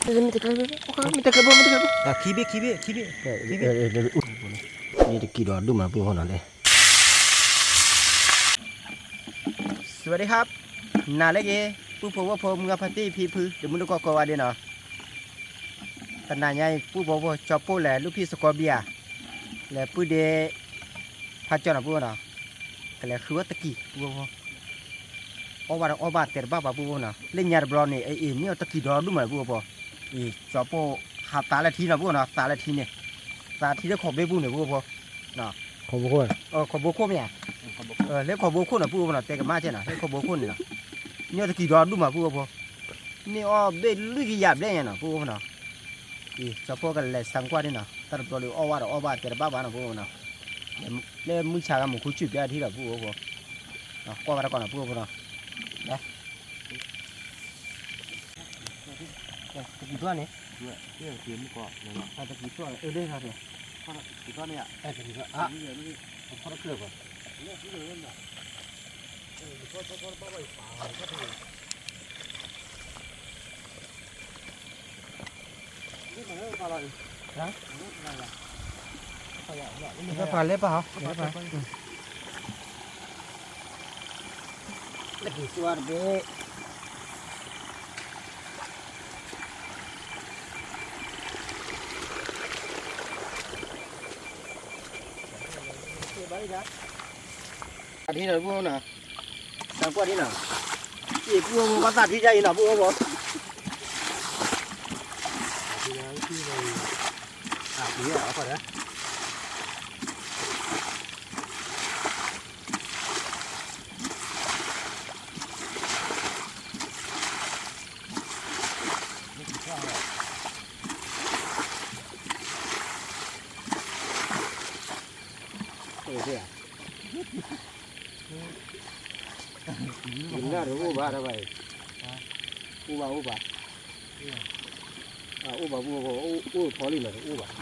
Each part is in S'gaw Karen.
မ့ၢ်တကျဲဘၣ်, မ့ၢ်တကျဲဘၣ်, မ့ၢ်တကျဲဘၣ်, ခံဘ့ၣ်, ခံဘ့ၣ်, ခံဘ့ၣ်, ခံဘ့ၣ်, မ့ၢ်တကံၢ်ဒီးဒူၣ်မး ပုၢ်ဖိနီၤလဲၣ်. สวัสดีครับ, နၤလၢအဂ့ၤ, ပုၢ်ဖိဝဲၢ်ဖိ မုၢ်ဂၢ်ဖါတံၢ်ဖံဖု ဒီးမုၢ်တကိးကိးဂၤဒဲးနီၤ, တနၤညါအံၤ ပုၢ်ဖိဝဲၢ်ဖိ ကၠီပိၢ်လဲၤလူၢ်ဖံးသကိးဘံယၤ, လဲၤပုၢ်ဒ့ ဖးကၠီနီၤ ပုၢ်ဖိနီၤ, ကလဲၤဃုဝဲတကံၢ် ပုၢ်ဖိ အီၣ်ဘၣ်ဒီးအီၣ်ဘၣ် တဲတဘၣ်ဘၣ် ပုၢ်ဖိနီၤ, လၢညါတဘျီန့ၣ် အအံၤ မ့ၢ်အီၤတကံၢ်ဒီးဒူၣ်မး ပုၢ်ဖိ, အံၤ ကၠီပိၢ်ဟးသးလၢထံနီၤ ပုၢ်ဖိနီၤ, သးလၢထံန့ၣ်, သးထံလၢခီၣ်ဘ့ပူၤန့ၣ် ပုၢ်ဖိ, ခီၣ်ဘိခိၣ်, ခီၣ်ဘိခိၣ်မ့ၢ်ဧါ, လၢခီၣ်ဘိခိၣ်န့ၣ် ပုၢ်ဖိနီၤ, တဲကမၣ်ကဲနီၤ လၢခီၣ်ဘိခိၣ်န့ၣ်နီၤ, မ့ၢ်အီၤတကံၢ်ဒီးဒူၣ်မး ပုၢ်ဖိ, မ့ၢ်အီၣ်ဘ့ၣ်လွံၢ်ကယၤဘျဲၣ်ညါနီၤ ပုၢ်ဖိနီၤ, အံၤ ကၠီပိၢ်ကလဲၤဆါကွၢ်ဒ်နီၤ, တၢ်တဘျီဒီးအီၣ်ဝဲဒီးအီၣ်ဘၣ် တဲတဘၣ်ဘၣ်နီၤ ပုၢ်ဖိနီၤ, လၢမုၢ်ဆါခါ မူခိၣ်စူၣ်ပျဲထံဒီး ပုၢ်ဖိ, ကွၢ်ဘၣ်တကီၢ်နီၤ ပုၢ်ဖိနီၤ, လၢ တကံၢ်တွၣ်န့ၣ်, တကံၢ်တွၣ်န့ၣ်, တက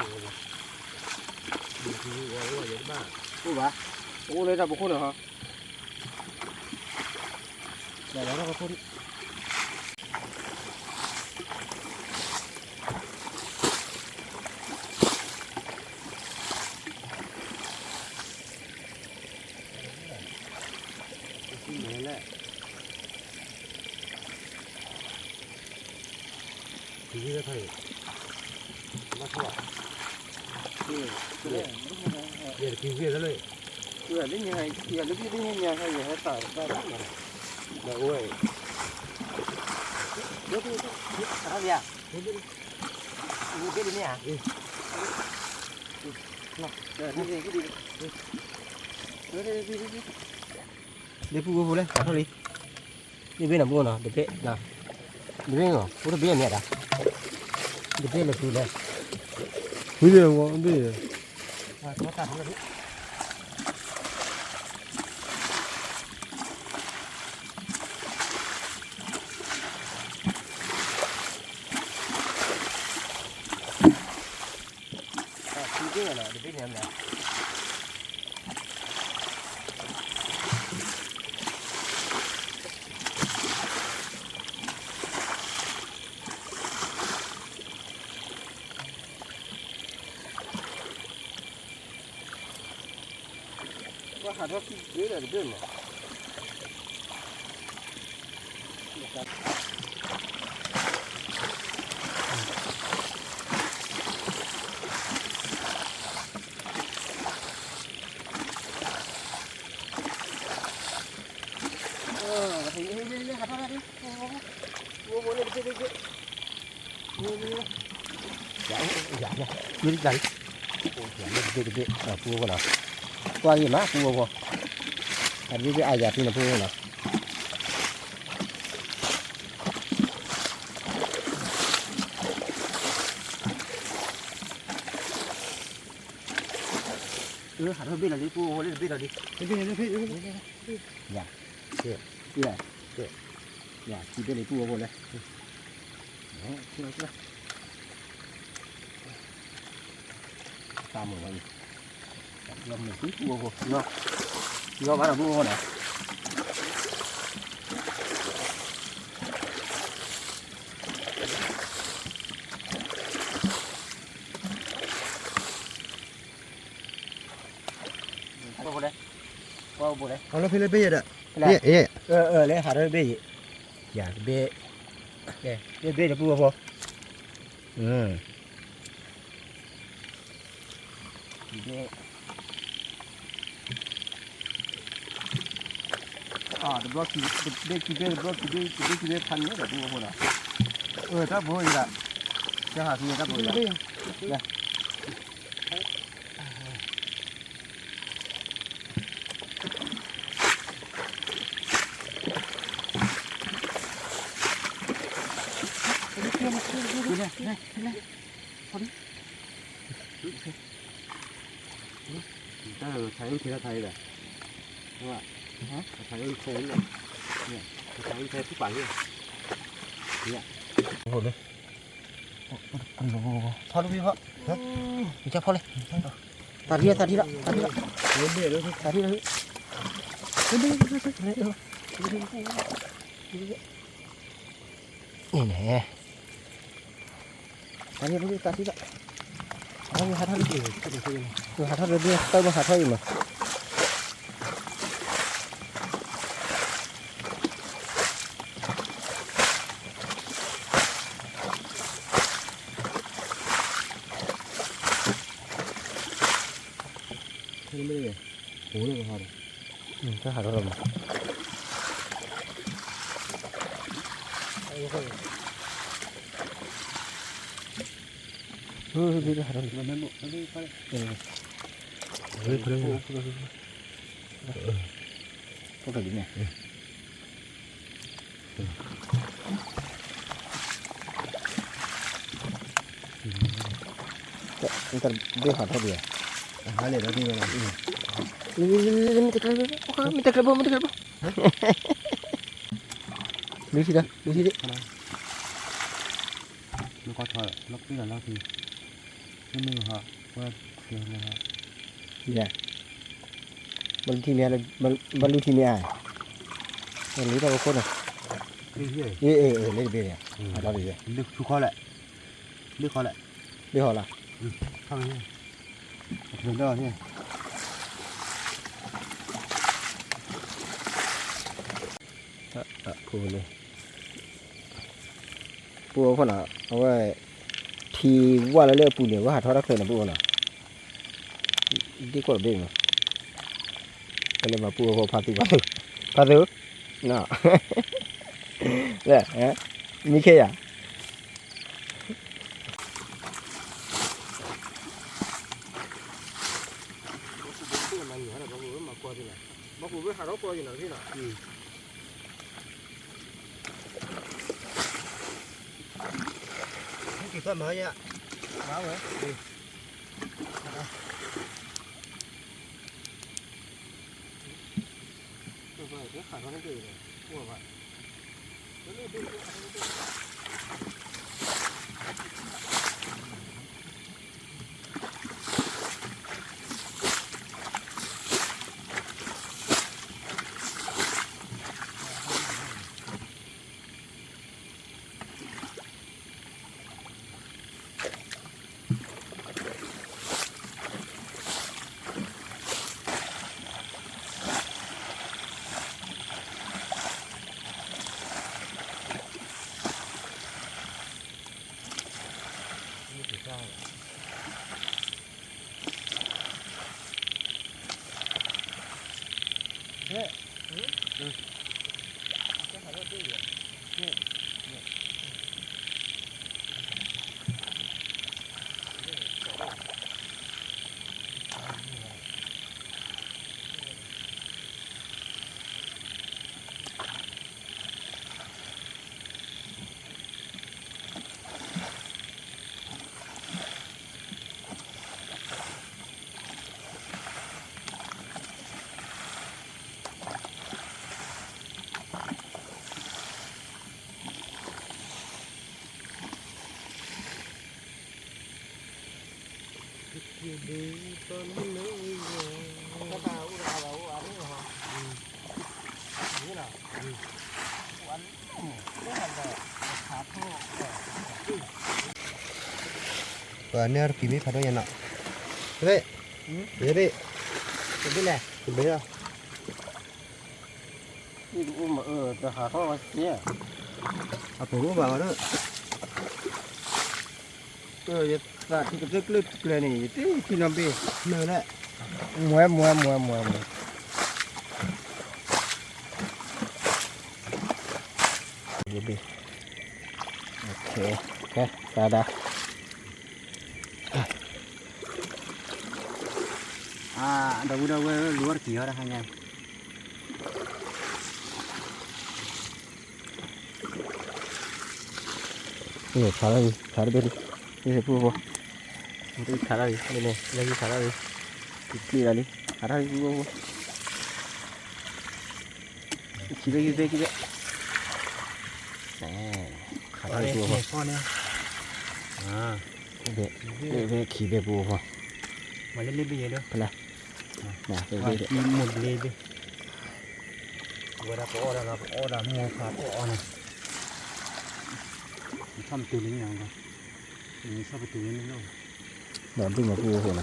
ံၢ်တွၣ်န့ၣ်, တကံၢ်တွၣ်, လဲၤပာ် လဲၤပာ်, လဲၤပာ်, တကံၢ်တွၣ်တဘ့ၣ် အထံနီၤ ပုၢ်ဖိနီၤ, သးကွၢ်ဒ်နီၤ, အံၤ ပုၢ်ဖိ ဘၣ်သးထံဒ်အံၤနီၤ ပုၢ်ဖိ, အံၤ အီၣ်ဖီဒီး နၢ်တအိၣ်ဘၣ်တဘၣ်အံၤ, အိၣ်ဘၣ် အိၣ်ဘၣ်, အိၣ်ဘၣ် ပုၢ်ဖိ, အိၣ်ဖီလံနီၤ တအိၣ်ဘၣ်, အိၣ်ဘၣ်, အိၣ်လၢတၢ်ဖီခိၣ်န့ၣ်ဟီ, လၢတၢ်ဖီခိၣ် လၢပုၢ်ဖိဖိလဲၣ် ဟးထီၣ်လံ, တဘ့ၣ်နီၤ ပုၢ်ဖိနီၤ တဘ့ၣ်, တဘ့ၣ်နီၤ အိၣ်တဘ့ၣ်အမ့ၢ်ဒၣ်, တဘ့ၣ်လဲၤဖုလဲၣ်, ဝံၤဘ့ၣ်ဝံၤဘ့ၣ်, တဘ့ၣ်န့ၣ်မ့ၢ် ပှၤဟးထီၣ်ခံဘ့ၣ်ဒီးတဘ့ၣ်မး, ဟးထီၣ်တဘ့ၣ်, ယၤ, ယၤ, ယၤ, ယၤ, တဘ့ၣ်တဘ့ၣ်, ပုၢ်ဖိနီၤ, ကွၢ်ဂ့ၤမး ပုၢ်ဖိ, တဘ့ၣ်တဘ့ၣ်အါယၤဖံနီၤ ပုၢ်ဖိနီၤ, အၢ ဟးထီၣ်ဘ့ၣ်လီၤလံ ပုၢ်ဖိလၢတဘ့ၣ်လီၤလံ, ယၤ, ယၤ, ယၤ ခံဘ့ၣ်လံ ပုၢ်ဖိလၢ တၢ်မုာ်ဝဲအံၤ, လီၤမုာ်သံ ပုၢ်ဖိ, လီၤဘၣ်ဒီး ပုၢ်ဖိနီၤ, အလီၤဖဲလၢဘ့ၣ်ယဲဒီး, လဲၤဟးထီၣ်ဘ့ၣ်ယဲ, ယၤတဘ့ၣ်, ဘ့ၣ်တပူၤအဖိ, ဘ့ၣ်, တဘျီခံဘ့ၣ်, တဘျီခံဘ့ၣ်, တဘျီခံဘ့ၣ်ဖးန့ၣ်ဒီးပူၤအဖိနီၤ, တၢ်ဘိယဲဒီး, တၢ်ဟးထီၣ်တၢ်ဘိယဲဒီး, လဲၤ ဖီၣ်တဘံၣ်ဖီၣ်, နကဖီၣ်လဲၣ်, သးထံၣ်လီၤ, သးထံၣ်လီၤ, သးထံၣ်လီၤ, န့ၣ်န့ၣ်, သးထံၣ်လီၤ, သးထံၣ်လီၤ, ဟးထီၣ်လၢ, ဟးထီၣ်လၢဒ်တၢ်ဘၣ်ဟးထီၣ်အံၤမး တၢ်ဟးထီၣ်လီၤမး, ဟးထီၣ်လီၤ, ဘ့ၣ်ဟးထီၣ်ဒံးဧါ, မ့ၢ်တကျဲဘၣ်, မ့ၢ်တကျဲဘၣ်, လုၢ်ထံဒီး, လုၢ်ထံဒံး, မ့ၢ်ကီၢ်ထီၣ်လီၤ, လီၤကပ့ၢ်လီၤလီၤကပ့ၢ်, မ့မ့ၢ်ဟီ, ဝဲ, ယၤ, ဘၣ်လူထံမ့ၢ်, ဘၣ်လူထံမ့ၢ်ဧါ, လုၢ်ထီၣ်ပခိၣ်န့ၣ်, လ့တဘ့ၣ်န့ၣ်, လ့တဘ့ၣ်, လ့ဟီလီၤ, လ့ဟီလီၤ, ဖိန့ၣ် ပူအီၤဖီၣ်နီၤ, အဝဲ, ထံဝၣ်လၢလၢအပူၤန့ၣ် အဝဲဟးထီၣ်တၢ်ချၢန့ၣ် ပူအီၤနီၤ, ဒ်ကွၢ်တဘ့ၣ်မး, တၢ်လၢမၤပူအီၤဖီၣ်ဖးသူ, ဖးသူ, ဖးသူ, လၢ, မံခ့ယၤ ဘၣ်ကူဘ့ၣ်ဟးထီၣ်ကီၢ်ယံၤနီၤဖံနီၤ, က့ၤသၢမၤယါ, မၤဝဲ, ပှၤန့ၣ်တပံၤမ့ၢ်ဖးဒိၣ်ညါနီၤ, တဘ့ၣ်, တဘ့ၣ်, တဘ့ၣ်လီၤ, တဘ့ၣ်လီၤ, အိၣ်မးအၢ တဟးထီၣ်ဝဲကဲ, အပူၤအိၣ်ဘၣ်ဝဲဒၣ်, ယသးထံကသ့ကျၢၢ်ကျဲန့ၣ် ယတ့ၢ်ထံနီၤဘ့ၣ်မုာ်လဲၣ်, မွဲမွဲမွဲမွဲမွဲ, ကဲ ကဒါ ဒီပုၢ်ဒီဝဲၢ် လူၤအီၣ်တက့ၤအီၤတဟါညါ, ဆါလီၤလံ ဆါတဘ့ၣ်လံ, ပုၢ်ဖိ, ဆါလီၤလံ ဆါလီၤလံ, ဆါလီၤလံ, ဆါလီၤလံ ပုၢ်ဖိ, ခံဘ့ၣ်ခံဘ့ၣ်ခံဘ့ၣ်, ဘ့ၣ်ခံဘ့ၣ်ပုၢ်ဖိ, မၤလၢလၢဘ့ၣ်ယဲဒၣ်, ဖဲလဲၣ်, မၤလၢလၢဘ့ၣ်, ဝဲဒၣ်ပအီၣ်ဒၣ်လီၤ ပအီၣ်ဒၣ်မိၢ်ဖးပအီၣ်န့ၣ်, နထီၣ်မတုၤ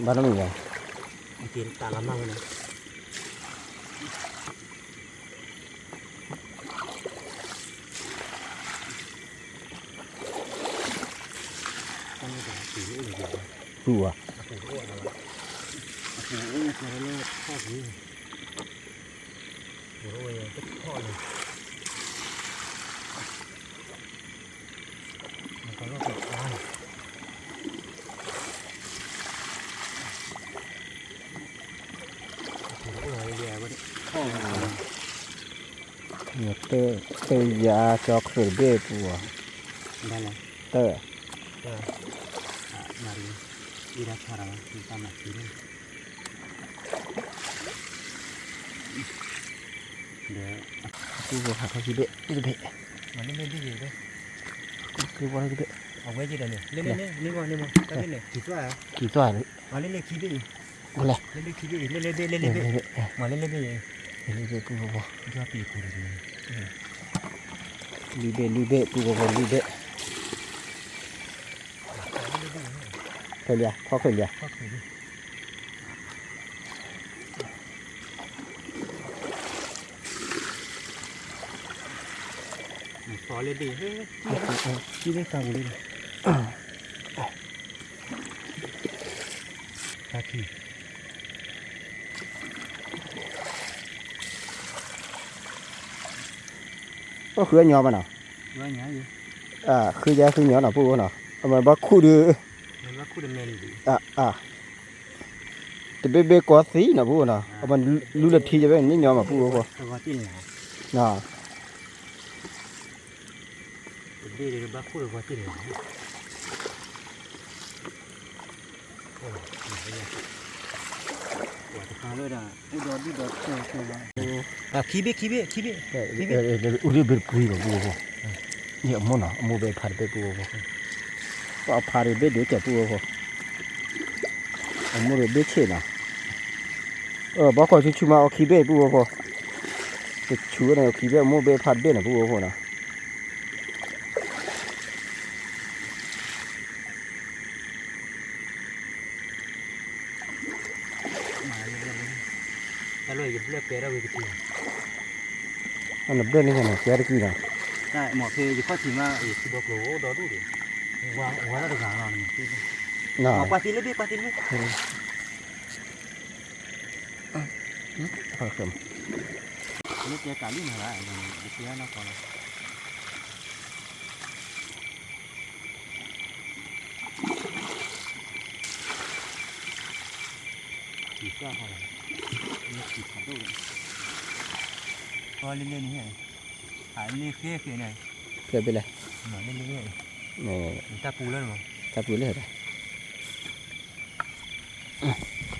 လံန့ၣ်, နထီၣ်ပတုၤလံန့ၣ်လီၤ, ဒီးဒူၣ်မၤပုၢ်ဖိန့ၣ်, ဘၣ်နီၢ်မံၤဘၣ် တၢ်လီၤမၢ်ဝဲန့ၣ် ပုၢ်ဧါ, တၢ်ယါ ကၠီချၢၣ်တဘ့ၣ်ပူၤ, တၢ် ပုၢ်ဖိဟးထီၣ်ခံဘ့ၣ်တဘ့ၣ်, ကံသွၣ်လံ, လၢလၢခံဘ့ၣ်အံၤ, လၢလၢခံဘ့ၣ်အံၤ, လၢလၢဘ့ၣ် လၢလၢဘ့ၣ်, ပုၢ်ဖိ, လွံၢ်ဘ့ၣ် လွံၢ်ဘ့ၣ် ပုၢ်ဖိ လွံၢ်ဘ့ၣ်, ခဲလၢာ် ဖီၣ်ခဲလၢာ် လၢဘ့ၣ်, ခံဘ့ၣ်တၢ်ပူၤလံ, တၢ်ခံ အိၣ်ဃုအညီဘၣ်နီၤ, ဃုယဲဃုညီနီၤ ပုၢ်ဖိနီၤ, အမ့ၢ်ဘၣ်ခူၣ်ဒုး, တဘ့ၣ်ဘ့ၣ်ကီသံနီၤ ပုၢ်ဖိနီၤ, အမ့ၢ်လူလၢထံယဲဘၣ်န့ၣ်ညီမး ပုၢ်ဖိ, ခံဘ့ၣ် ခံဘ့ၣ် ခံဘ့ၣ်, အိၣ်ဒံးဘ့ၣ်တပူၤဘၣ် ပုၢ်ဖိ, အမိၢ်နီၤ အမိၢ်ဘ့ၣ်ဖးတဘ့ၣ် ပုၢ်ဖိ, ပှၤဖးတဘ့ၣ်ဒုးကဲ ပုၢ်ဖိ, အမိၢ်တဘ့ၣ်ဆ့ၣ်နီၤ, ဘီကီၢ်ဆူၣ်ဆူၣ်မး အီခံဘ့ၣ် ပုၢ်ဖိ, တဆူၣ်န့ၣ် အီခံဘ့ၣ် အမိၢ်ဘ့ၣ်ဖးတဘ့ၣ်န့ၣ် ပုၢ်ဖိနီၤ တၢ်လီၢ်ယဘျၢၣ်ကဲထီၣ်ဝံၤကတံၢ်, နဘျၢၣ်န့ၣ် ကဲတကံၢ်နီၤ, မ့ၢ်ဖဲယခီၣ်ထံးမး ယထံဘီကျိၤအိၣ်ဒီဒူၣ်ဒီး, ဝါထီၣ်တဂၤလီၤ, ကွၢ်သံလၢဘ့ၣ် ကွၢ်သံလၢဘ့ၣ်, မ့ၢ်တဲကးလံမးဘၣ်, ယတဲနီၢ်ကီၢ်လီၤ ကံၢ်စၢ်ဃီလီၤ, မ့ၢ်ကံၢ်ဖးဒိၣ်လီၤ, ကီလ့လ့န့ၣ်, ဟးန့ၢ်ဃဲဃဲန့ၣ်, ဖဲဘ့ၣ်လဲၣ်, လ့လ့န့ၣ်, တၢ်ပူၤလၢ, တၢ်ပူၤလၢ,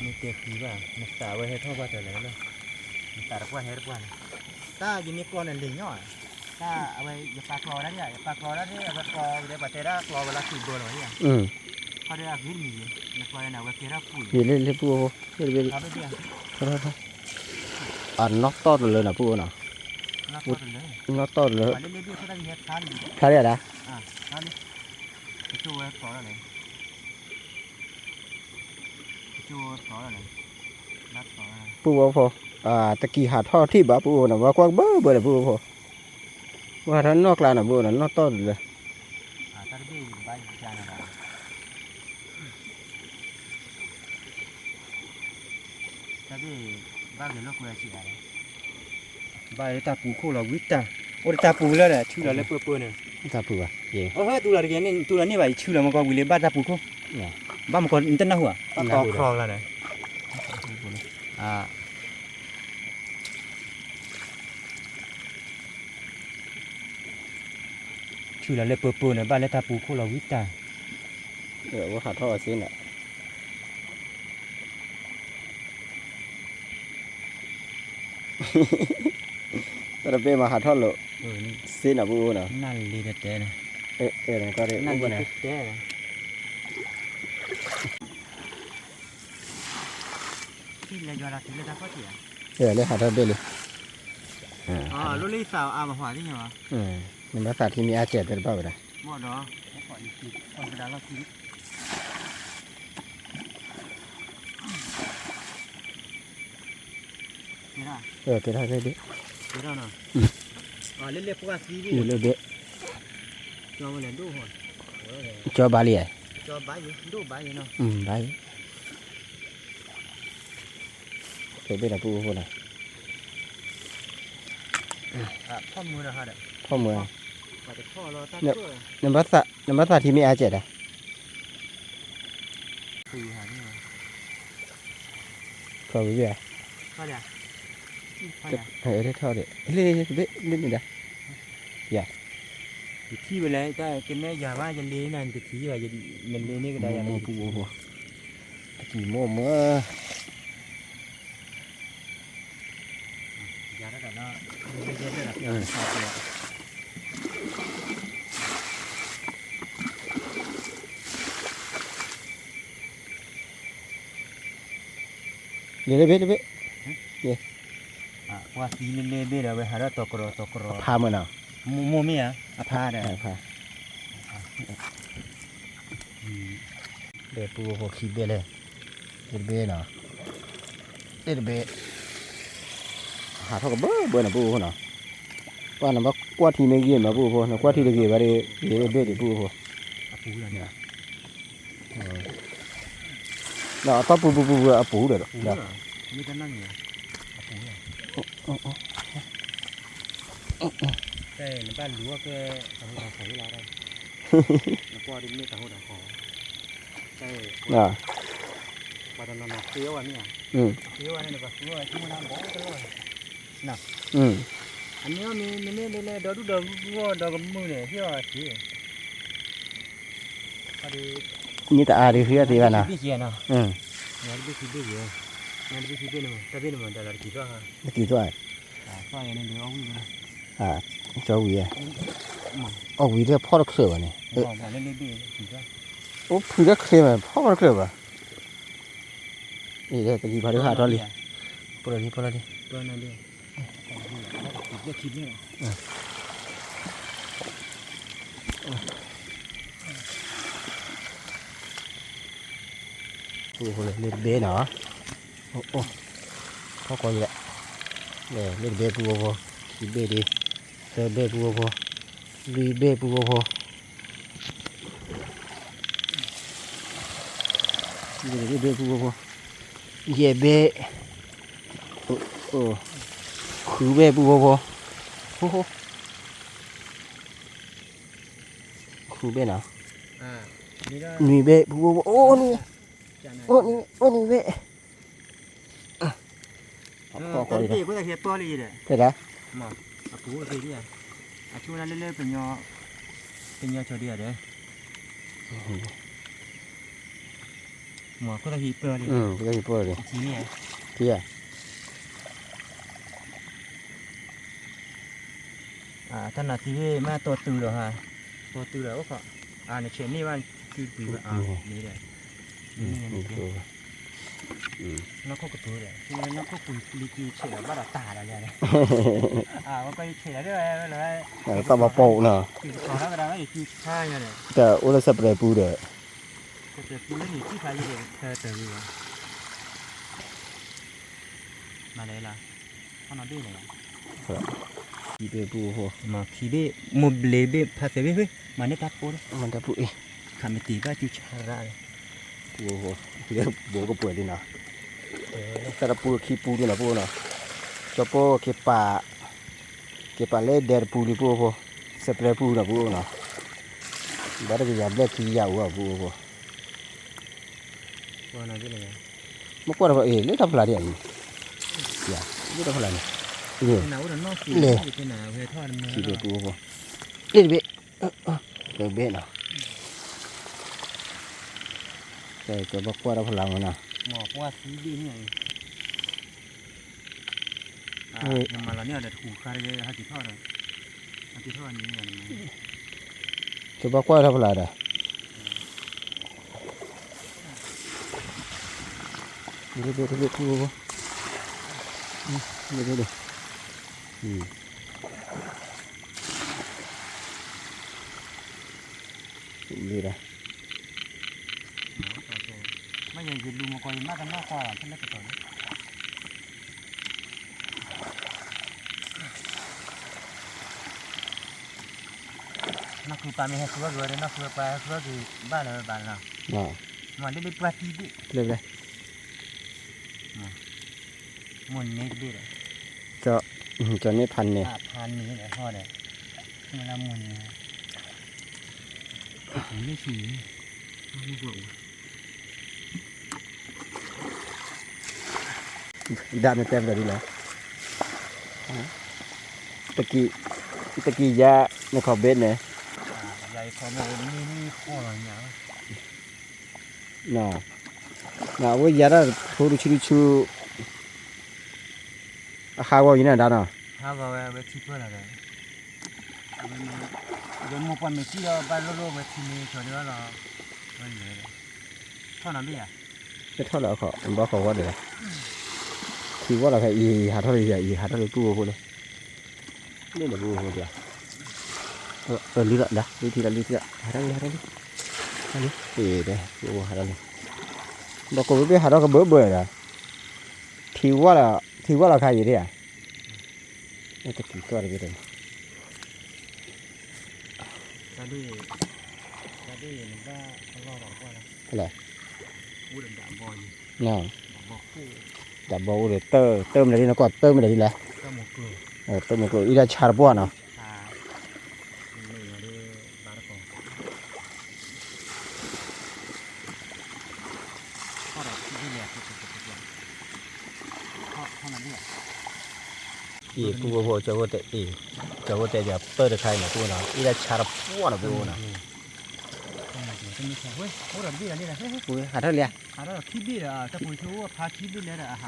မ့ၢ်တဲဃံဘၣ် နသးဝဲဟဲထီၣ်ကွၢ်တၢ်လဲၣ်လီၤ, နသးတပှၢ်ဟဲတပှၢ်န့ၣ်, တၢ်ယမ့ၢ်ကျီန့ၣ်လံာ်ညီ, တၢ်အဝဲယပာ်ကျီဝဲဒၣ်ဒ်, ယပာ်ကျီဝဲဒၣ်ဒ် အဝဲကျီဝဲဒၣ် ပှၤတဲဒၣ်ကျီဝဲလၢခံဘျီလီၤ, ခီဒီးအဂ့ၢ်တမံၤ, နကျီန့ၣ် အဝဲကဲထီၣ်ပူၤအံၤ, လ့လ့လ့ပူၤ, အနီၢ်တီၢ်တလၢနီၤ ပုၢ်ဖိနီၤ, နီၢ်တီၢ်တလၢ, ဖျါလံဧါဒၣ်, ပုၢ်ဖိဖိ, တကံၢ်ဟးထီၣ်ထံၣ်ဘၣ်ပူၤအိၣ်နီၤ, ပှၤကွၢ်ကဘၢဘၢဒီးပူၤအိၣ်ဖိ, ပှၤဟးထီၣ်နီၢ်ကျါနီၤ ပူၤအိၣ်နီၤ နီၢ်တီၢ်တလၢ တၢ်ဘၣ်လၢတၢ်ပူၤခိၣ်လီၤဝံၤတၢ်, အိၣ်ဒီးတၢ်ပူၤလၢဒီး ဆူလီၤလၢပၢပၢန့ၣ်, တၢ်ပူၤဘၣ်, အဟဲတူၢ်လီၤတက့ၢ်, တူၢ်လီၤန့ၢ်ဘၣ် ယဆူလီၤမ့ၢ်ကီၢ်ဝံၤလၢဘၣ်တၢ်ပူၤခိၣ်, ဘၣ်မ့ၢ်ကီၢ်နတနၢ်ဟူဧါ, တၢ်ခီလီၤန့ၣ် ဆူလီၤလၢပၢပၢန့ၣ် ဘၣ်လၢတၢ်ပူၤခိၣ်လီၤဝံၤတၢ်, အဝဲဟးထီၣ်အီၤစ့န့ၣ် တၢ်တဘ့ၣ်မးဟးထီၣ်လိာ်, စ့နၤပူၤအိၣ်နီၤ, နလ့တတဲန့ၣ်, နလ့တတဲ, လၢဟးထီၣ်ဘ့ၣ်လံ, နဘၣ်သးထံမ့ၢ်အါကဲးတဲတဘၣ်ဝဲဒၣ်, ကဲထီၣ်ဘ့ၣ်, လၢလၢပှၢ်သံဘ့ၣ်, ကၠီဘၣ်လံ, ဘၣ်လံ, ကဲဘ့ၣ်ဒီးပူၤအိၣ်ဖိနီၤ, ဖီၣ်မုာ်, နဘၣ်သးထံမ့ၢ်အါကဲးဒၣ် ခီဝံၤဘၣ်, ထီၣ်ဒီး, လ့တဘ့ၣ်လ့န့ၣ်ဒၣ်, ယၤ, ယထံၣ်ဝဲလဲၣ် တၢ်ကနဲယၤဘၣ် ယလ့နၤ နတထံၣ်ဘၣ်, နလ့န့ၢ်ကဒါယၤလၢပူၤအိၣ်ဖိ, တကံၢ်မိၢ်မၢ လ့တဘ့ၣ်တဘ့ၣ်, ပှၤသံလ့လ့ဘ့ၣ်ဒီး ဝဲဟးထီၣ်တီၤကရီၤတီၤကရီၤ, ဖးမုာ်နီၤ, မိၢ်မ့ၢ်ဧါ အဖးဒီး, ဒီးပူၤအိၣ်ဖိခံဘ့ၣ်လဲၣ်, လ့တဘ့ၣ်နီၤ, လ့တဘ့ၣ် ဟးထီၣ်ကဘၢဘၢနီၤ ပူၤအိၣ်ဖိနီၤ, ပှၤနဘၣ်ကွၢ်ထံမ့ၢ်ဂ့ၤမး ပူၤအိၣ်ဖိ နကွၢ်ထံတဂ့ၤဘၣ်ဒီး လ့တဘ့ၣ်ဒံး ပူၤအိၣ်ဖိ ဒီးအတၢ်ပူၤပူၤပူၤပူၤအပူၤဒီး, မ့ၢ်တၢ်နၢ်မံၤ, အပူၤ, နဘၣ်လူၤအီၣ်ကဲ, တၢ်ဟိတၢ်ဃီၤလီၤ, နကွၢ်ဒ်မ့ၢ်တၢ်ဟိတၢ်ဃီၤ, ပှၤတနီၤနီၤဃ့အီၣ်ဝဲမ့ၢ်ဧါ, ဃ့အီၣ်ဝဲန့ၣ် ပှၤဃ့အီၣ်ဝဲဆိကမိၣ်တၢ်ဘီတလီၢ်, အမ့ၢ်အီၣ်မ့ၢ် မ့မ့ၢ်လၢလၢဒီဒူၣ်ဒီဂီၢ်ဒီကမုၢ်န့ၣ် ဟ့ၣ်အီၣ်စ့ မ့ၢ်တအါဒုးဃ့အီၣ်သ့ဘၣ်နီၤ, တဘ့ၣ်ခံဘ့ၣ်ယဲ, တဘ့ၣ်ခံဘ့ၣ်ယဲ, တဘ့ၣ်န့ၣ်မ့ၢ် တၢ်လီၤတကံၤသွၣ်, တကံၤသွၣ်, သွၣ်ယဲန့ၣ်ဒုးအီၣ်ဝံၣ်ဝဲ, ကၠီဝံၤယဲ, အီၣ်ဝံၤဒီးဖီၣ်တချၢးဘၣ်န့ၣ်, အိၣ်ဖုးတၢ်ချ့မး ဖီၣ်တချၢးဘၣ်, အံၤတကံၤဖးဒုးဟးထီၣ်လံ, ပလီၢ်လံ ပလီၢ်လံ ပူၤဖိလၢလ့တဘ့ၣ်နီၤ, အိၣ်, ဖီၣ်ကီးယဲ, လ့တဘ့ၣ်ပူၤဖိ, ခံဘ့ၣ်ဒံး, သၢဘ့ၣ်ပူၤဖိ, လွံၢ်ဘ့ၣ်ပူၤဖိ, ဘ့ၣ်ပူၤဖိ, ယဲၢ်ဘ့ၣ်, ဃုဘ့ၣ်ပူၤဖိ, ဃုဘ့ၣ်နီၤ, နွံဘ့ၣ်ပူၤဖိ, အိၣ်နွံ, အိၣ်နွံဘ့ၣ်, တဲဒၣ်, အဆိလၢလၢပညီ, ပညီဆိဒံးဧါဒီး, မ့ၢ်ခိၣ်သၣ်ဟံးပၢၢ်လံ, ခိၣ်သၣ်ဟံးပၢၢ်လံ, ထံဧါ, တၢ်နးသံမ့ၢ်တီတုၤဒီးဟါ, တီတုၤဒီးအိၣ်ခိး, အနဆဲးန့ၢ်ဘၣ်, တုၤကွံာ်ဘၣ်အါ, န့ၣ်ဒီး, န့ၣ်န့ၣ်, နီၢ်ခိၣ်ကတိၤဒီး, နီၢ်ခိၣ်ပူၤလံကံဆဲးလီၤဘၣ်ဒီးတၢ်ဒီးလဲၣ်, အဝဲကီၢ်ယဆဲးလီၤဒီး, တၢ်ဘၣ်ပိာ်နီၤ, တၢ်အိၣ်လၢစဲးပရဲၤပူၤဒီး, စဲးပရဲၤပူၤလၢန့ၣ် ထံၣ်ဖးယံၤဒီး တၢ်တၢ်ဂ့ၤဘၣ်, မၤလဲၣ်လီၤ ခံဘ့ၣ်ပူဖိ, မၤခံဘ့ၣ်, မိၢ်ဘျ့ဘ့ၣ် ဖးသၢဘ့ၣ်, မၤန့ၢ်တၢ်ပိၢ်, မၤတၢ်ပိၢ်အံၤ, ခးမ့ၢ်တံၢ်ဘၣ်ကၠူဆါရၣ်, ပူဖိ, ဘိကပှဲၤလံနီၤ, တၢ်တပူခံပူဒ်နီၤ ပူဖိနီၤ, ကၠီပိၢ်က့ၤပာ်, က့ၤပာ်လၢဒဲတပူလံ ပူဖိ, စဲးပျဲပူနီၤ ပူဖိနီၤ, ဘၣ်တကယၤဘျဲၣ်ခံကယၤအိၣ် ပူဖိ မ့ၢ်ကွၢ်တၢ်ဖီလာ် အ့ၣ် လၢတၢ်ဖီလာ်ဒ်အံၤ, လၢတၢ်ဖီလာ်န့ၣ်, လဲၤ, ခံဘ့ၣ်ပူဖိ, လ့ၣ်တဘ့ၣ်, တဘ့ၣ်နီၤ, ကဘၣ်ကွၢ်တၢ်ဖီလာ်မနီၤ, ကဘၣ်ကွၢ်တၢ်ဖီလာ်ဒီး တဘ့ၣ်တဘ့ၣ်ပူဖိ, တဘ့ၣ်ဒီး, လံဒီး, မ့ၢ်ယလူၤမကီး ယမ့ၢ်တနီၣ်ကွၢ်ဖဲလဲၣ်ကတီၤန့ၣ် နီၢ်ဃုပၢ်မ့ၢ်ဟဲဃုအီၣ်က့ၤဝဲဒီး နီၢ်ဃုပၢ်ဟဲဃုအီၣ်က့ၤဘၣ်လၢၤဘၣ်လီၤ, မ့ၢ်လၢလၢပှၢ်သံဘ့ၣ်, လၢ, မိၢ်န့ၢ်တဘ့ၣ်ဒီး, ကၠီန့ၢ်ဖးန့ၢ်, ဖးန့ၢ်ဒီးဟီဒီး, မ့ၢ်လၢမိၢ်န့ၢ်, ဒၣ်မ့ၢ်တဲပဒီးဒ်လဲၣ်, တကံၢ်ယါ နခီဘ့ၣ်န့ၣ်, အဝဲယါတၢ်ဖိတဆူတဆူ, အဟးဂီၤယၤန့ၣ်ဒၣ်နီၤ, ဟးဂီၤဝဲ အဝဲထံပၢၢ်လီၤဒီး, အဝဲမိၢ်ပှၢ်မ့ၢ်စံၣ်ဒီး ဘၣ်လိၣ်လိၣ်ဝဲထံမ့ၢ်ကီၤဒၣ်လီၤ, ဝဲလဲၤ, ထီၣ်နီၤဘ့ၣ်ယါ, တထီၣ်လၢအခီ, ဘၣ်ခီဝဲဒီး, ထံဝဲလီၤခဲအံၤ ဟးထီၣ်လံယၤအံၤ ဟးထီၣ်လံပူဖိလၢ, လၢလၢပူဖိဒီး, လံလီၤဒၣ် လံထံလီၤ လံထံလီၤ ဟးထီၣ်လံ ဟးထီၣ်လံ, လံ, ပူဖိဟးထီၣ်လံ, ဒီးကိးဘ့ၣ်ဟးထီၣ်ကဘၢဘၢဒီး, ထံဝဲလီၤ, ထံဝဲလီၤခါအံၤဒၣ်ဧါ, တကံၢ်ကီၢ်တဘ့ၣ်ဒီး, ဖဲလဲၣ်, ဒၣ်ဘီအိၣ်ဒီး တၢ်မနုၤဒ်နကွၢ်တၢ်မနုၤဒ်လဲၣ်, တၢ်မုၢ်ကျိၤ အံၤဒၣ်ဆါတပှၢ်နီၤ, အံၤပူဖိဖိ ကၠီဖိတဲအံၤ, ကၠီဖိတဲပၠးပၢၢ်တခါအံၤနီၤ ပူဖိနီၤ အံၤဒၣ်ဆါတပှၢ်နီၤ ပူဖိနီၤ, ဟးထီၣ်လံ,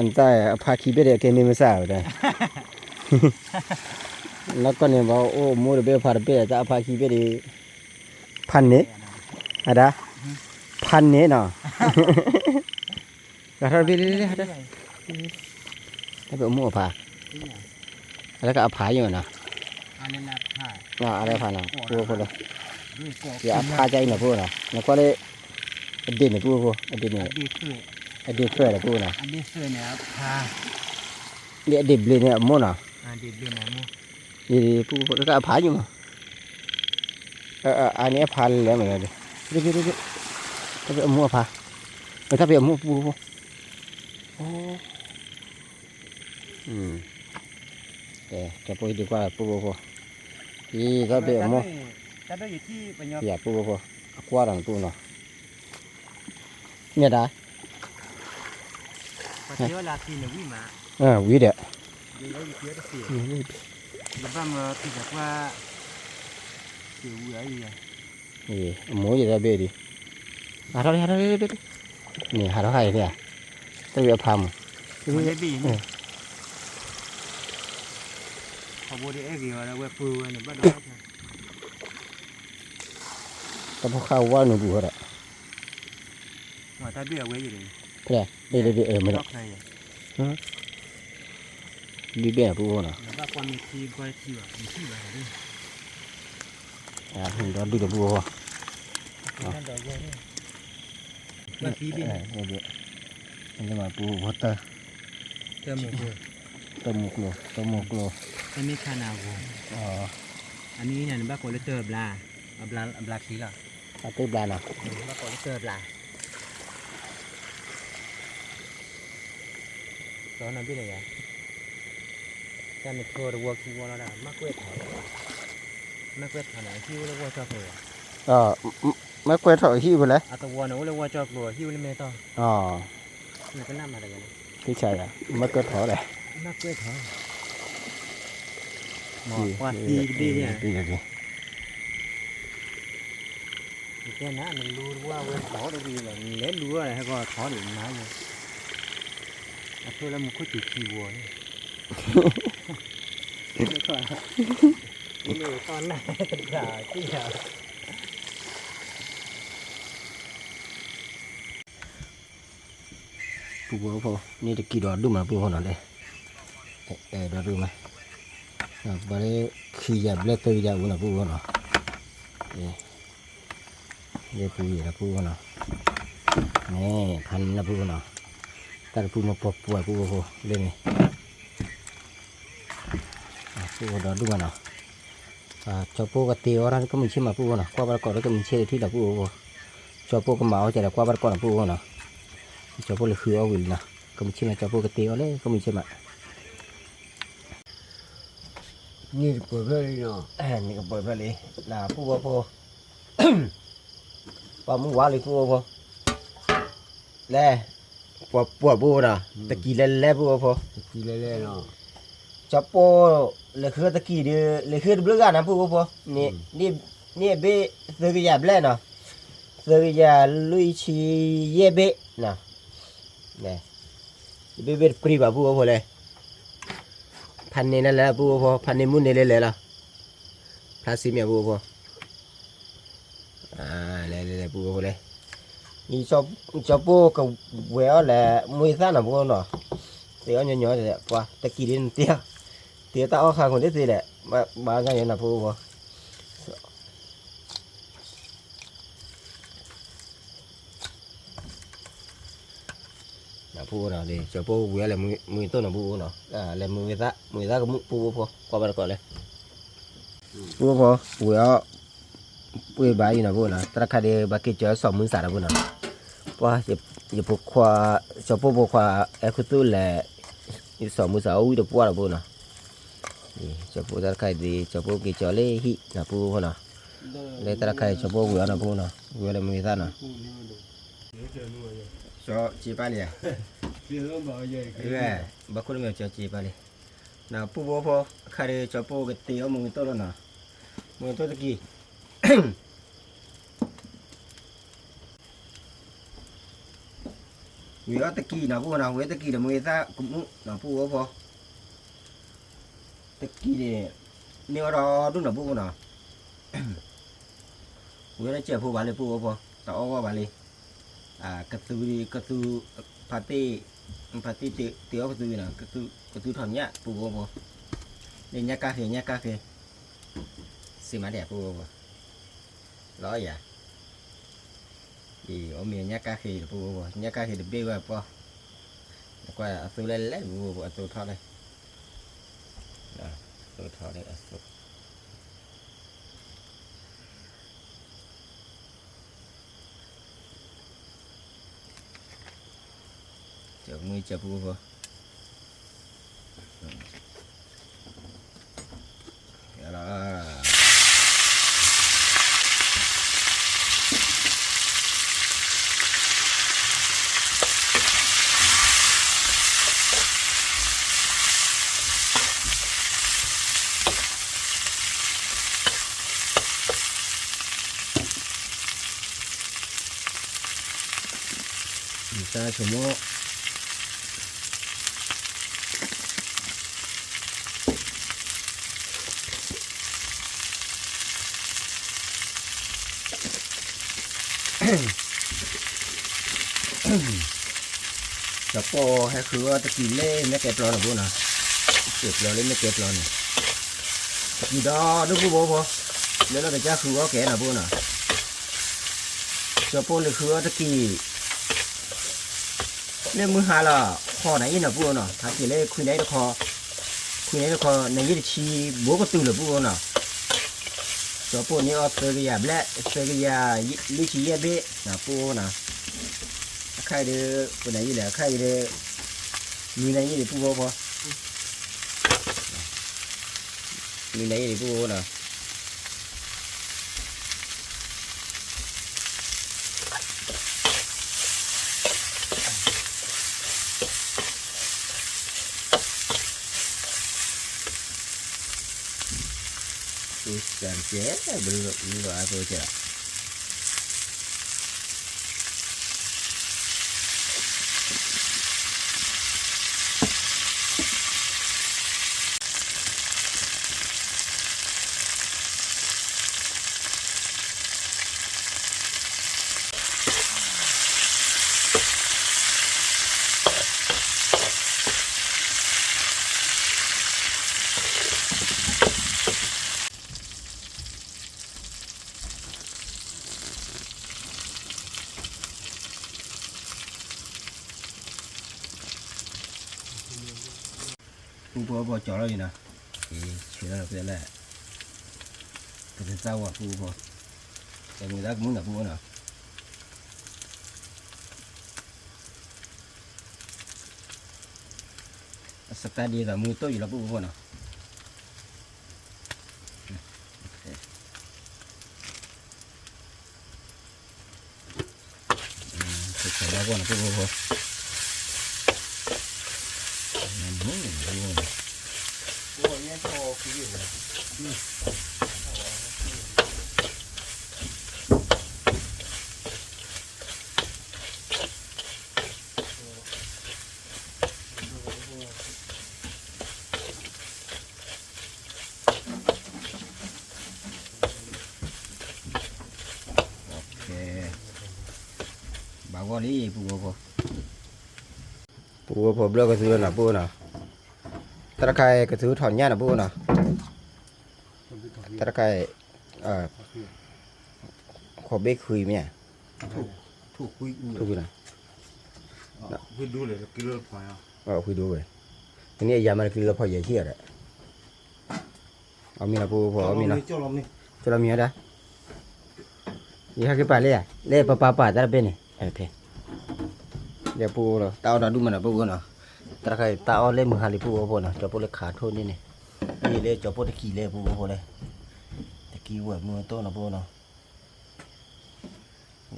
အတၢ်အဖါခံဘ့ၣ်ဒီး အကဲမ့ၢ်မစၢ်ဝဲဒၣ်, နီၢ်ကီၢ်န့ၣ် ဘၣ်အိၣ်မူတဘ့ၣ်ဖါတဘ့ၣ် တၢ်အဖါခံဘ့ၣ်ဒီး, ဖးန့ၣ်, အဒၣ်, ဖးန့ၣ်နီၤ, ဟးထီၣ်တဘ့ၣ်လံ, တၢ်ဖဲအမူအဖး, အလၢကအဖးယိာ်နီၤ, အလၢဖးနီၤ ပူဖိလၢ, ယအဖးကၢအံၤနီၤ ပူဖိနီၤ နကွၢ်လၢ, အဒ့ၣ်န့ၣ်ပူဖိ အဒ့ၣ်န့ၣ်, အဒ့ၣ်သွဲၣ်ဒီးပူဖိနီၤ, လၢအဒ့ၣ်ဘျ့န့ၣ်အမိၢ်နီၤ, ပူဖိလၢကအဖးယိာ်မး, အန့ၣ်အဖးလဲၣ်မး, တၢ်ဖဲအမူအဖး, တၢ်ဖဲအမူပူဖိ, ကဲ ကၠီဖိဟံၣ်ဒုးကွၢ်ပူဖိဖိ, အံၤတၢ်ဖဲအမူ, ယပူဖိဖိ, အကွၢ်တၢ်န့ၣ်ပူနီၤ, မ့ၢ်ဒၣ်, ဝံၤဒီး, အမိၢ်ယတၢ်ဘ့ၣ်ဒံး, ဟးထီၣ်လံ ဟးထီၣ်လံ, န့ၣ်ဟးထီၣ်ခါအံၤန့ၣ်, တၢ်ဘ့ၣ်အဖးမး, တၢ်ဖိဃၢ်ဝါနုာ်ပူၤဃီဒီး, ဖဲလဲၣ်, ဘ့ၣ်ဘ့ၣ်, ဘ့ၣ်ဘ့ၣ်နီၤ ပူဖိနီၤ, ဒီးဒုးဒီးပူဖိ, ပူဖိတၢ်, တၢ်မုၢ်ကျိၤ, တၢ်မူကျိ, တၢ်မူကျိ, တၢ်မ့ၢ်ခါနၤအဂီၢ်, အမ့ၢ်နၤန့ၣ် ဘၣ်ကိးလၢတၢ်ဘျါ, အဘျါ, အဘျါချံလီၤ, အတၢ်ဘျါနီၤ, ဘၣ်ကိးလၢတၢ်ဘျါ, စီၤနီၢ်ဘ့ၣ်လၢယၤ, တၢ်မ့ၢ်ထိတဝီခံဝီလီၤဒၣ် မၤကွဲးထီၣ်, မၤကွဲးထီၣ်န့ၣ် ဟံၣ်အိၣ်လၢဝီၢ်ကၠီကျိၤ, မၤကွဲးထီၣ်ဟံၣ်ဝဲလဲၣ်, အတဝီန့ၣ်အိၣ်လၢဝီၢ်ကၠီကျိၤ ဟံၣ်အိၣ်လၢမဲာ်တီၢ် နကနၣ်မၤတဂၤန့ၣ်, သ့ၣ်ဆါယၤ, မၤကွဲးထီၣ်လဲၣ်, မၤကွဲးထီၣ်, မ့ၢ်ပှၤသံတဘ့ၣ်န့ၣ်, ယတဲနၤ နလူတဝီဝဲထီၣ်တဂ့ၤလီၤ, နလဲၤလူဝဲဟဲကီးထီၣ်ဒံးနၤ, အထိလၢမူခိၣ်စူၤခံဝီန့ၣ်, မ့ၢ်တၢ်နၢ်တဂၤသ့ၣ်ညါ ပူဖိဖိ, န့ၣ်တကံၢ်ဒီးဒူၣ်မး ပူဖိနီၤ, ဒီးဒူၣ်မး, ပှၤလၢခံယၤဘျဲၣ်သၢကယၤအူနီၤ ပူဖိနီၤ, လၢပူၤယဲၢ်နီၤ ပူဖိနီၤ, န့ၣ် ဖးန့ၣ်နီၤ ပူဖိနီၤ, တၢ်တပူၤမ့ၢ်ပှဲၤပှဲၤ ပူဖိဖိ လၢန့ၣ် ပူဖိဒီးဒူၣ်မးနီၤ, ကၠီၤပိၢ်ကတ့အီၣ်တၢ်လၢကမုၢ်ဆ့ၣ်မး ပူဖိနီၤ, ကွၢ်ဘၣ်တကိးလၢကမုၢ်ဆ့ၣ်တထံၣ်ဒီး ပူဖိဖိ, ကၠီၤပိၢ်ကမၤအီၣ်ကဒီး ကွၢ်ဘၣ်တကိးနီၤ ပူဖိနီၤ, ကၠီၤပိၢ်လဲၤဃုအီၣ်ဝံၤလံနီၤ, ကမုၢ်ဆ့ၣ်မး ကၠီၤပိၢ်ကတ့အီၣ်လၢကမုၢ်ဆ့ၣ်မး န့ၣ်တပှဲၤဖျၢၣ်လံနီၤ, န့ၣ်ကပှဲၤဖျၢၣ်လံ, နပူဖိဖိ, ပှၤမူဝါလံ ပူဖိဖိ, လဲၤ, ပှဲၤပှဲၤ ပူဖိနီၤ, တကံၢ်လဲၤလဲၤ ပူဖိဖိ, ကၠီၤပိၢ်လဲၤဃုတကံၢ်ဒီး လဲၤဃုတဘျုးဂၤနီၤ ပူဖိဖိ, န့ၣ်အဘ့ၣ်သၢကယၤဘျဲၣ်နီၤ, သၢကယၤလွံၢ်ဆံယဲၢ်ဘ့ၣ်နီၤ, တဘ့ၣ်ဘ့ၣ်တပြံဘၣ် ပူဖိဖိလဲၣ်, ဖးန့ၢ်လၢလဲၣ် ပူဖိဖိ, ဖးန့ၢ်မုၢ်န့ၢ်လၢလဲၣ်လီၤ, ဖျါစံမ့ၢ် ပူဖိဖိ လဲၤလဲၤလဲၤ ပူဖိဖိလဲၣ်, ကၠီၤပိၢ်ကဝဲၤအီၣ်လဲၣ် မူသၣ်နီၤ ပူဖိနီၤ, တ့အီၣ်ညီညီ ပှၤတကံၢ်ဒ်နတ့အီၣ်, တ့တၢ်အီၣ်ခါခိၣ်ဒ်သ့လဲၣ်, ဘၣ်ညီညီနီၤ ပူဖိဖိ, နပူဖိနီၤ, ကၠီၤပိၢ်ဝဲလဲၣ် မူသိၣ်နီၤ ပူဖိနီၤ, လဲၤမူဝဲသၣ် မူဝဲသၣ်ကမူၣ် ပူဖိဖိ ကွၢ်ဘၣ်တကိးလဲၣ်, ပူဖိဖိ ဝဲအီၣ် ပှ့ၤဘၣ်အံၤနီၤ ပူဖိနီၤ, တၢ်တခါဒ်ဘၣ်က့ၤကၠီၤစီၤမုၢ်သးဒီး ပူဖိနီၤ, ပှၤ ယဖိခွါ ကၠီၤပိၢ်ဖိခွါ အဲၣ်ခူသူၣ်လဲၣ်, စီၤမုၢ်သးအိၣ်ဝံၣ်တပှၢ်ဒီး ပူဖိနီၤ, ကၠီၤပိၢ်တၢ်တခါဒ် ကၠီၤပိၢ်က့ၤကၠီၤလၢဟံၣ်နီၤ ပူဖိနီၤ, လၢတၢ်တခါအံၤ ကၠီၤပိၢ်ဝံၤအီၤနီၤ ပူဖိနီၤ, ဝံၤအီၤလၢမုၢ်သၣ်နီၤ, ကၠီၤစ့ပၢ်လံဧါ, ဘၣ်ခိၣ်တမ့ၢ်ကၠီၤစ့ပၢ်လံ, နပူဖိဖိ, အခါဒီး ကၠီၤပိၢ်ကတ့အီၣ်မူကတိၢ်လီၤနီၤ, မူကတိၢ်တကံၢ် ဝံၤအီၣ်တကံၢ်နီၤ ပူဖိနီၤ, ဝံၤအီၣ်တကံၢ်ဒီး မူဝဲသၣ်ကမူၣ်နီၤ ပူဖိဖိ, တကံၢ်န့ၣ် န့ၢ်အီၣ်ဒီးဒူၣ်နီၤ ပူဖိနီၤ, ဝံၤအီၣ်တကံၢ်ဖိဘၣ်လံ ပူဖိဖိ, တအီၣ်ဂီၢ်ဘၣ်လံ, ကသူ, ကသူ, ဖါတံၢ်, ဖါတံၢ်တ့အီၣ်ကသူနီၤ, ကသူထီၣ်ညၣ် ပူဖိဖိ, လၢညၣ်ကၣ်ဃ့ ညၣ်ကၣ်ဃ့, စံးမးဒဲး ပူဖိဖိ, လီၤယၤ အံၤအီၣ်မ့ၤညၣ်ကၣ်ဃ့တပူဖိဖိ, ညၣ်ကၣ်ဃ့တဘ့ၣ်ဝဲပှီၢ်, နကွၢ်အသိလၢလဲၣ်တပူဖိဖိ အသိထီၣ်လံ, အသိထီၣ်လံအသိ, ကမူၣ်ကပူဖိ လီၤ တၢ်ဆိကမိၣ် ကၠီၤပိၢ်ဟဲဃုအီၣ်တကံၢ်လၢမဲာ်ကဲပျီန့ၣ် ပူဖိနီၤ, ကဲပျီလၢမဲာ်ကဲပျီန့ၣ်, တကံၢ်ဒီးဒိၣ်ပူဖိဖိ, လၢလီၢ်တကၢ်ဃုအီၣ်ကဲနီၤ ပူဖိနီၤ, ကၠီၤပိၢ်လဲၤဃုအီၣ်တကံၢ် လၢမုၢ်ဟါလီၤ ဃိးနၣ်ရံၣ်နီၤ ပူဖိနီၤ, ဟးက့ၤလၢခွံနၣ်ရံၣ်တခီ, န့ၣ်တခီ နယံာ်တဆံ ဘိကတုၤလၢပူၤအိၣ်နီၤ, ကၠီပိၢ်န့ၢ်အီၤသၢကယၤဘျဲၣ် သၢကယၤလွံၢ်ဆံယဲၢ်ဘ့ၣ်နီၤ ပူၤအိၣ်နီၤ, အခါအံၤဒီး ပနယံာ်လဲၣ် အခါအံၤဒီး မံနယံာ်ဒံးပူၤအိၣ်ဖီ မံနယံာ်ဒံးပူၤအိၣ်နီၤ. သူစံကဲ ဘလီအသိကဲ ပူဖိဖိကၠီလီၤအံၤနီၤ, ဆဲးလီၤဖဲလဲၣ်, ပကသၣ်ဝဲပူဖိ, တမ့ၢ်တၢ်ကမူၣ်နီၤပူဖိနီၤ, အစတၢ်ဒ်သိးမူတိၢ်ယံၤ လီၤပူဖိနီၤ. ဘၣ်ဂီၢ်လံ ပူဖိဖိ, ပူဖိဖိဘျီကသူလီၤနီၤ ပူဖိနီၤ, တၢ်တခါအံၤကသူထီၣ်ညၣ်နီၤ ပူဖိနီၤ, တၢ်တခါအံၤ ခိးဘ့ၣ်ခွံမ့ၢ်ဧါ, ထွံၣ်ခွံနီၤ, ခွံဒိဝဲ, တနံၣ်အယၤမးတကျံလၢဖီယဲၢ်ဆံဒီး အီၣ်မ့ၤလီၤပူဖိ အီၣ်မ့ၤလီၤ, ကၠီလီၤမံၤဝဲဒၣ်, ယဟဲက့ၤပာ်လံဧါ, လၢပပာ်ပာ်တၢ်တဘ့ၣ်န့ၣ်, လၢပူဖိလီၤ တၢ်အီၣ်ဒီဒူၣ်မးနီၤ ပူဖိနီၤ, တၢ်တခါအံၤတၢ်အီၣ်လၢမုၢ်ဟါလံ ပူဖိဖိနီၤ, ကၠီပိၢ်လၢခးထိၣ်န့ၣ်န့ၣ်, မ့ၢ်လၢကၠီပိၢ်တကံၤလၢပူဖိဖိလဲၣ်, တကံၤဝဲမုၢ်တိၢ်နီၤ ပူဖိနီ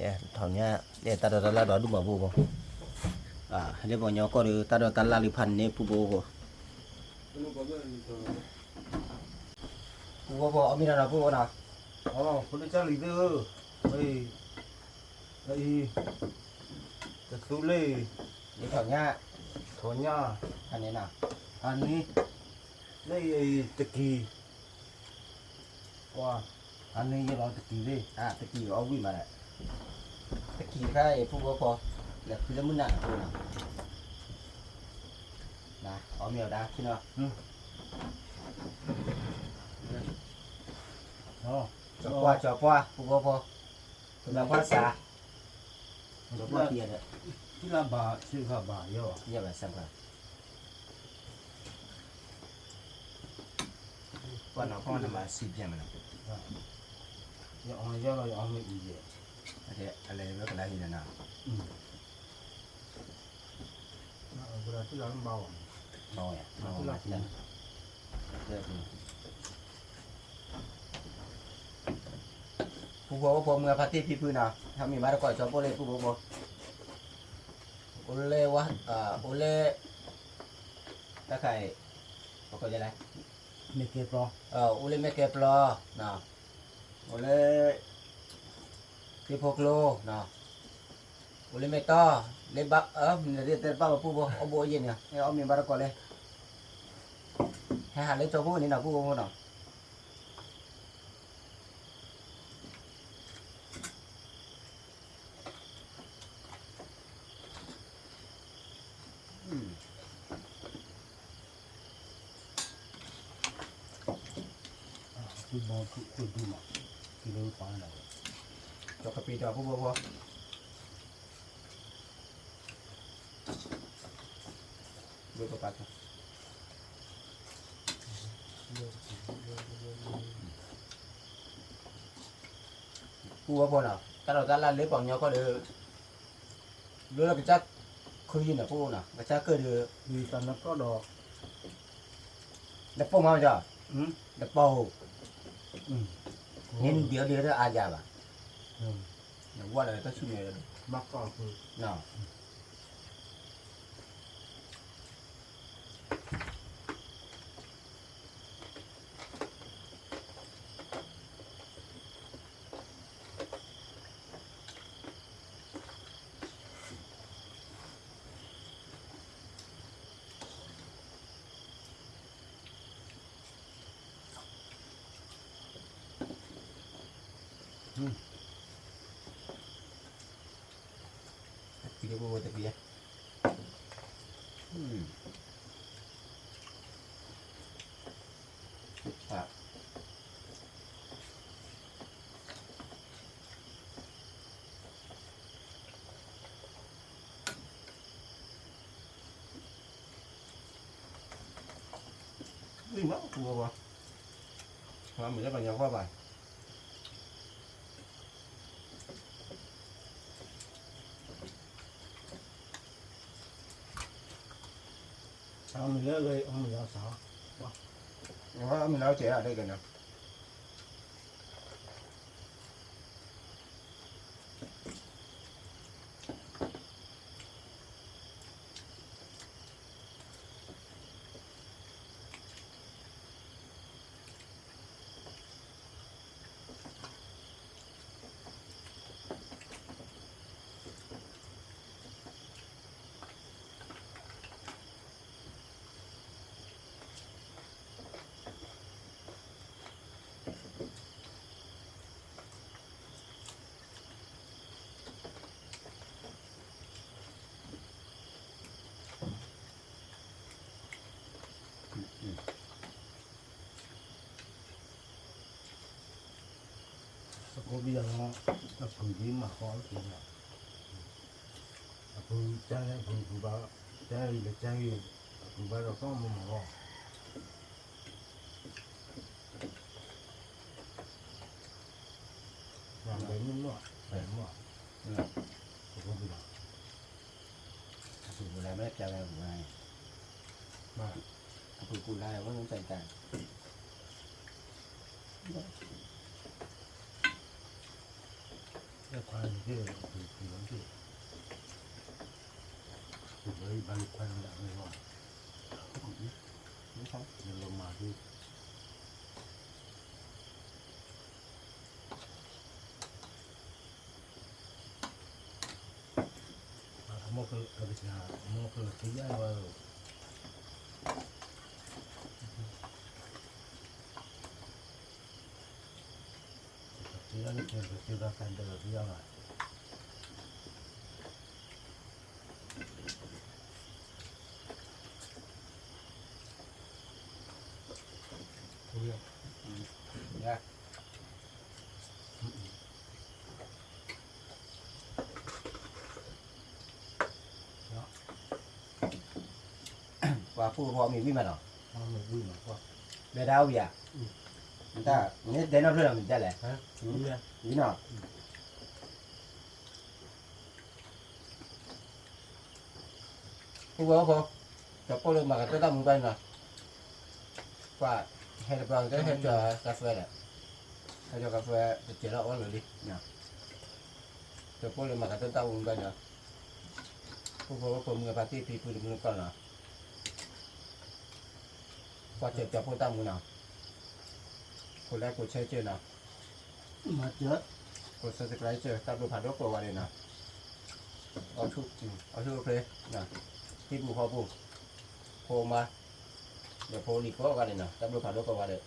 ၤ. ထီၣ်ညၣ် တၢ်ဒိးတၢ်လၢ်ဒီဒူၣ်မးပူဖိ, လၢပှၤကညီကီၢ်ဒီး တၢ်ဒိးတၢ်လၢ်လံဖးန့ၣ်ပူဖိဖိ, ပူဖိဖိ အီၣ်မ့ၤတၢ်နီၤ ပူဖိနီၤ, ဖိလၢကၢ်လံၤသ့ၣ်ဧၢ, အံၤ တသူလၢ ယထီၣ်ညၣ် ထီၣ်ညၣ် ဖးန့ၣ်နီၤ, ဖးန့ၣ် လၢယတကံၤ ကွၢ် ဖးန့ၣ်ယလီၤတကံၤသ့ၣ်, တကံၤအီၣ်ဝံၣ်မးဒီး, တကံၤခါအံၤပူဖိဖိ, လဲၤဖုလၢမုၢ်နၤနီၤ ပူဖိနီၤ, အီၣ်မ့ၤအီၤဒၣ်ခံနီၤ, ကၠီပှၢ် ကၠီပှၢ် ပူဖိဖိ, ကၠီပှၢ်စး ကၠီပှၢ်တံၤဒီး, ထံၣ်လၢဘၣ် ထံၣ်လၢဘၣ်ယဲဘၣ်, ယဲဘၣ်စၢ်ပှၢ်, ပှၢ်နီၤ ပှၢ်နီၤမၤစံးပျဲမးနီၤ, ယအီၣ်ယဲလီၤ ယအီၣ်မ့ၢ်အံၤယဲ, အလဲၤဝဲကလါဟံၣ်နီၤနီၤ, ဘၣ်ဝဲ ဘၣ်ဝဲ ပူဖိဖိ မုၢ်အဖါတ့ၢ်ဖံဖုနီၤ, ဟဲမ့ၢ်ဘၣ်တကိးကၠီပိၢ်လၢပူဖိဖိ, အိၣ်လၢဝါ, အိၣ်လၢ, တၢ်ခါအံၤ, ပကိးယလဲၣ်, မ့ၢ်ကဲပျီ, အိၣ်လၢမ့ၢ်ကဲပျီ, အိၣ်လၢ သ့ၣ်ဖိကျိ, အိၣ်လၢမ့ၢ်တီ, လၢဘၣ်, မ့ၢ်တဲတဘၣ်ဝဲပူဖိ အီၣ်ဘိအယဲၢ်န့ၣ် ဟဲအီၣ်မ့ၤဘၣ်တကိးလၢ, ဟဲဟးလၢကၠီဖိန့ၣ်နီၤ ပူဖိဖိနီၤ. ကပၤတၢ်ဖိဖိဖိ, ဘၣ်ကပၤတၢ်, ပူဝဲဖိနီၤ တၢ်လီၢ်တၢ်လၢ်လၢပှၤကညီကီၢ်ဒီး လၢလၢကစၢ်ခုယံၤန့ၣ် ပအိၣ်နီၤ ကစၢ်ကၢၢ်ဒီး တပိာ်မးမး တပိာ် န့ၣ်ဒ်အီၤဒ်အီၤတအါယၤဘၣ် နဝဲလၢတၢ်ဆူၣ်န့ၣ် ဘၣ်ကီၢ် တပံး ဝံၤမး ပူဝဲဘၣ်, မ့ၢ်လၢပှၤညီကွၢ်ဘၣ်, အမ့ၢ်လၢအဂ့ၤ အမ့ၢ်လၢအစး, အမ့ၢ်လၢအစး အဒိကနၤ အဖိဒံးအီၤ အဖုဒံးမၤဃီအက့ၤလီၤ, အဖုကဲအဖုဖုဘၣ်, ကဲအံၤလၢကဲအံၤ, အဖုဘၣ်ဒီးကီၢ်မ့ၢ်မၤဃီ ဘဲမုၢ်မီၢ်, ဘဲမုၢ်မီၢ်, အဖိဒံးလီၤ, အဖုဖုလၢမ့ၢ်ကဲဝဲအဖုဘၣ်, အဖုဖုလၢဝဲမ့ၢ်ကဲတၢ် လၢခွါန့ၣ်က့ၤ ပူၤပူၤလီၤက့ၤ, ပူၤပူၤလီၤ ဘၣ်လၢခွါန့ၣ်လၢအဝဲလီၤ, လီၤမၤက့ၤ, အမိၢ်က, အမိၢ်ကလီၤက့ၤယါဝဲလီၤ. ပှၤဖိကဖီမ့ၢ်ဝံၣ်မးနီၤ, မ့ၢ်ဝံၣ်မး, ဘဲဒၣ်ဝံၤဧါ, မ့ၢ်တဲနီၢ်ဖျၢၣ်လီၤ မ့ၢ်တဲလဲၣ်, ဝံၤနီၤ, ဖိဝဲဖိ, ကၠီပိၢ်လၢမၤကတၢၢ်တၢ်မူဘၣ်နီၤ, ပှၤဟဲတပှၤကဟဲကၠီကါသွဲလဲၣ်, ဟဲကၠီကါသွဲတစဲးလီၤအီၣ်လၢာ်လံ, ကၠီပိၢ်လၢမၤကတၢၢ်တၢ်မူဘၣ်နီၤ, ဖိဖိဖိမုၢ်အပၢ်သ့ၣ်ဖံဖုတမုၢ်ကီၢ်နီၤ, ကွၢ်စၢၢ်ကၠီပိၢ်တၢ်မူနီၤ, ကိးလဲကိးဆဲကၢနီၤ, ကိး subscribe တၢ်ဘျုးဖးဒိၣ်ကိးဂၤဒဲးနီၤ, အီၣ်ဆူၣ်အိၣ်ချ့, ဟံၣ်ပူၤဃီပူၤ, ဖိမါ, ဒီးဖိလံၤကိးဂၤဒဲးနီၤ တၢ်ဘျုးဖးဒိၣ်ကိးဂၤဒဲး,